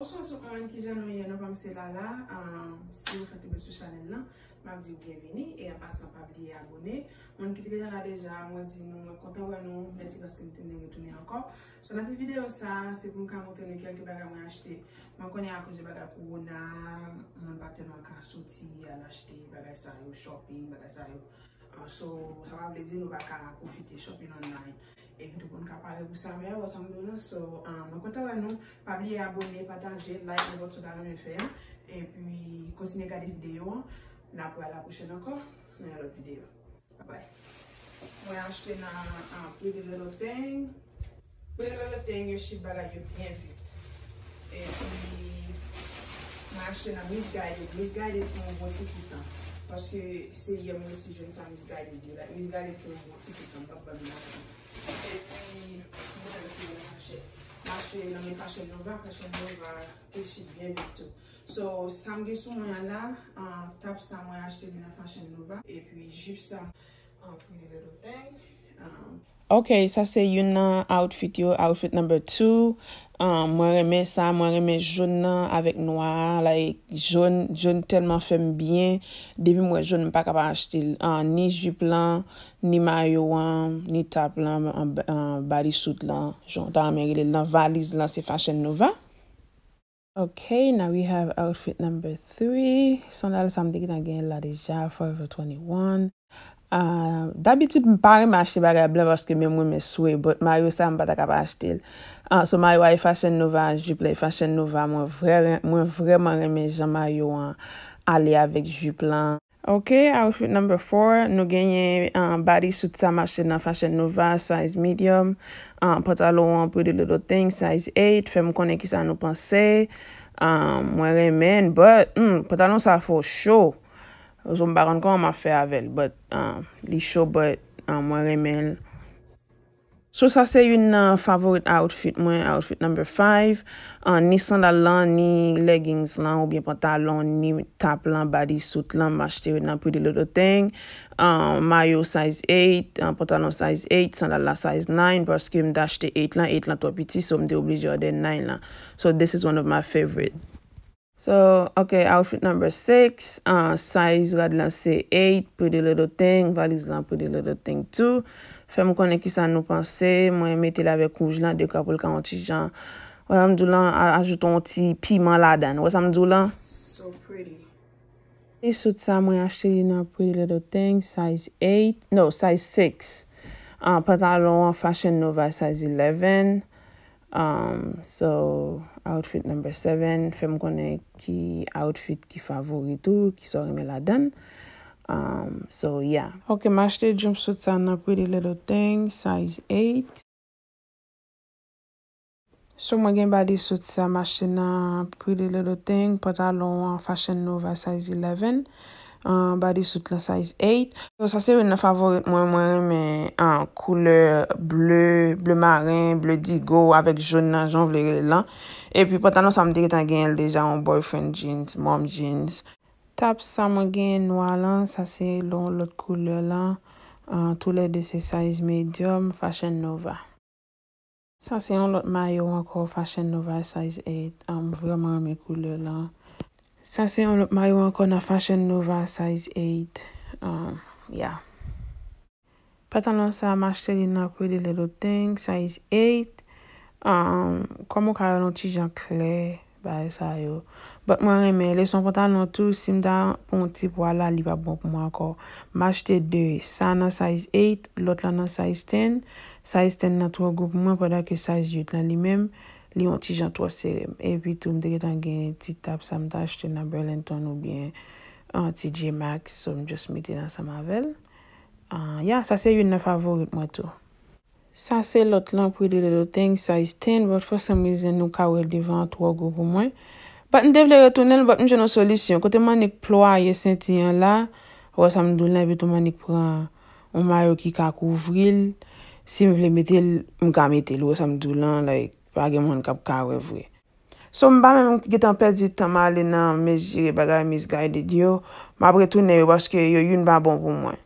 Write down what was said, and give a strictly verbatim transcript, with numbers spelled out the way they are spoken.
Bonswa tout moun, kijan nou ye? Non pa m se Lala. Ah, si ou fèk tonbe sou chanèl lan, m ap di w byenvini. E an pasan, pa bliye abone. Moun ki te gentan la deja, mwen di nou, mwen kontan wè nou. Mèsi paske nou te vin retounen ankò. So, nan ti videyo sa, se pou m ka montre nou kèlke bagay mwen achte. Mwen konnen akoz de bagay kowona, moun pa tèlman ka soti al achte bagay sa yo, shopping, bagay sa yo. Ah, so, sa pa vle di nou pa ka pwofite shopping online. Epi tou pou n ka pare pou summer, wè sa m di w lan. So, ah, mwen kontan wè nou. Pa bliye abone, pataje, like, nenpòt sa w ta renmen fè a. Epi kontinye gade videyo an. N ap wè a la pwochèn ankò nan yon lòt videyo. Bye bye. Mwen achte nan, ah, Pretty Little Thing. Pretty Little Thing, yo ship bagay yo byen vit. Epi mwen achte nan Missguided. Missguided pou yon bon ti kit tan. Paske se yè mwen resi jwenn sa Missguided yo. Like, Missguided pou yon bon ti kit tan, m p ap ban nou manti. Epi, mwen achte nan Fashion. Mwen achte nan men Fashion Nova, Fashion Nova te ship byen vit tou. So, sa m gen sou mwen an la, ah, top sa mwen achte li nan Fashion Nova. Epi jip sa, ah, Pretty Little Thing. Ah, Ok, sa se youn nan outfit yo, outfit number two. Ah, mwen renmen sa, mwen renmen jòn nan avèk nwa a, like, jòn, jòn tèlman fè m byen. Depi m wè jòn, m pa ka pa achte l. Ah, ni jip lan, ni mayo an, ni top lan, ah, ah, bodysuit lan, jan w ta renmen rele l nan valiz lan, se Fashion Nova. Ok, now we have outfit number three. Sandal sa m te gentan genyen la deja, Forever twenty-one. Ah, dabitid, m pa renmen achte bagay blan paske men m renmen swè, but mayo sa, m pa ta ka pa achte l. Ah, so mayo a e Fashion Nova, jip la e Fashion Nova. Mwen vrè, mwen vrèman renmen jan mayo an ale avèk jip lan. Ok, outfit number four, nou genyen, ah, bodysuit sa m achte nan Fashion Nova, size medium. Ah, pantalon an Pretty Little Thing, size eight. Fè m konnen kisa nou panse. Ah, mwen renmen l, but, hmm, pantalon sa fò cho. So, m pa konn kòman m ap fè avè l, but, ah, li cho, but, ah, mwen renmen l. So, sa se youn nan favorite outfit mwen, outfit number five. Ah, ni sandal lan, ni leggings lan, oubyen pantalon, ni top lan, bodysuit lan, m achte yo nan Pretty Little Thing. Ah, mayo size eight, ah, pantalon size eight, sandal la size nine, paske m te achte eight lan, eight lan twò piti, so m te oblije order nine lan. So, this is one of my favorite. So, ok, outfit number six, ah, size rad lan se eight, Pretty Little Thing, valiz lan Pretty Little Thing too. Fè m konnen kisa nou panse, mwen mete l avèk wouj lan, dekwa pou l ka yon ti jan. Wè sa m di w lan, a-, ajoute yon ti piman ladan l. Wè sa m di w lan? So pretty. Bodysuit sa, mwen achte li nan Pretty Little Thing, size eight, no, size six. Ah, pantalon an Fashion Nova, size eleven. Um, so, outfit number seven, fè m konnen ki outfit ki favorit ou, kisa w renmen ladan l. Um, so, yeah. Ok, m achte jumpsuit sa nan Pretty Little Thing, size eight. So, mwen gen bodysuit sa, m achte nan Pretty Little Thing, pantalon an Fashion Nova, size eleven. Ah, bodysuit lan size eight. So, sa se youn nan favorit mwen. Mwen renmen, ah, koulè ble, ble maren, ble digo avèk jòn nan, jan w vle rele l lan. Epi pantalon sa m te gentan genyen l deja, yon boyfriend jeans, mom jeans. Top sa mwen genyen nwa lan, sa se yon lòt koulè lan. Ah, toulède se size medium, Fashion Nova. Sa se yon lòt mayo ankò, Fashion Nova size eight. Ah, m vrèman renmen koulè lan. Sa se yon lòt mayo ankò nan Fashion Nova size eight. Ah, yeah. Pantalon sa, m achte li nan Pretty Little Thing, size eight. Ah, kòm ou ka wè l yon ti jan klè, bagay sa yo. But mwen renmen, li se yon pantalon tou, si m ta pran yon ti pwa la, li p ap bon pou mwen ankò. M achte de, sa nan size eight, lòt la nan size ten. Size ten nan twò gwo pou mwen, pandan ke size eight lan li menm, li yon ti jan twò sere m. Epi tou, m te gentan gen ti top sa m ta achte nan Burlington oubyen, ah, T J Maxx, so m just mete l ansanm avè l. Ah, yeah, sa se youn nan favorit mwen tou. Sa se lòt lan, Pretty Little Thing, size ten, but for some reason, nou ka wè devan an twò gwo pou mwen. But m te vle retounen l, but m jwenn yon solisyon. Kote m annik plwaye senti an la, wè sa m di w lan, epi tou m annik pran yon mayo ki ka kouvri l. Si m vle mete l, m ka mete l, wè sa m di w lan, like, pa gen moun k ap ka wè vre. So, m pa menm gentan pèdi tan m ale nan mezire bagay Missguided yo. M ap retounen yo paske yo youn pa bon pou mwen.